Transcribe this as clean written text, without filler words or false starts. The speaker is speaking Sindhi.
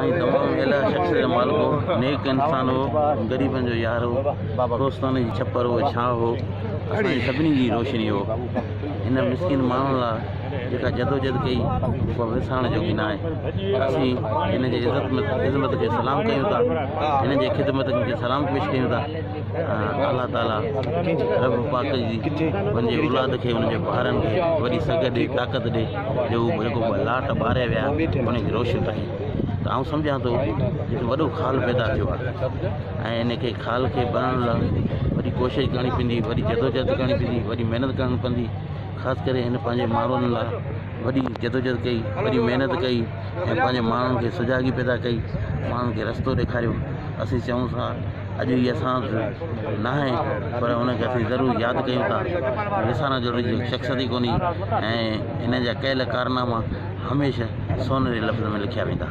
سائين تمام اعليٰ شخصيت جو مالڪ هو، نيڪ انسان هو، غريبن جو يار هو، دوستن جي ڇپر هو، ڇانو هو، اسان جي سڀني جي روشني هو. هن مسڪين ماڻهن لاء جيڪا جدوجھد ڪئي اها وسارڻ جوڳي ناهي. اسين هن جي عظمت کي سلام ڪيون ٿا، هن جي خدمتن کي سلام پيش ڪيون ٿا. الله تعاليٰ رب پاڪ جي هن جي اولاد کي هن جي ٻارن کي وڏي سگهه ڏي، طاقت ڏي جو هو جيڪو لاٽ ٻاري ويا ان کي روشن رکي. ته آئون سمجهان ٿو هڪ وڏو خال پيدا ٿيو آهي ۽ ان کي خال کي ڀرڻ لاء وڏي ڪوشش ڪرڻي پوندي، وڏي جدوجهد ڪرڻي پوندي، وڏي محنت ڪرڻي پوندي. خاص ڪري هن پنهنجي ماڻهن لاء وڏي جدوجهد ڪئي، وڏي محنت ڪئي ۽ پنهنجي ماڻهن کي سجاڳي پيدا ڪئي، ماڻهن کي رستو ڏيکاريو. اسين چئون ٿا اڄ هي اسان وٽ ناهي پر ان کي اسين ضرور ياد ڪيون ٿا. وسارڻ جهڙي شخصيت ئي ڪونهي ۽ هن جا ڪيل ڪارناما هميشه سونهري لفظ ۾ لکيا ويندا.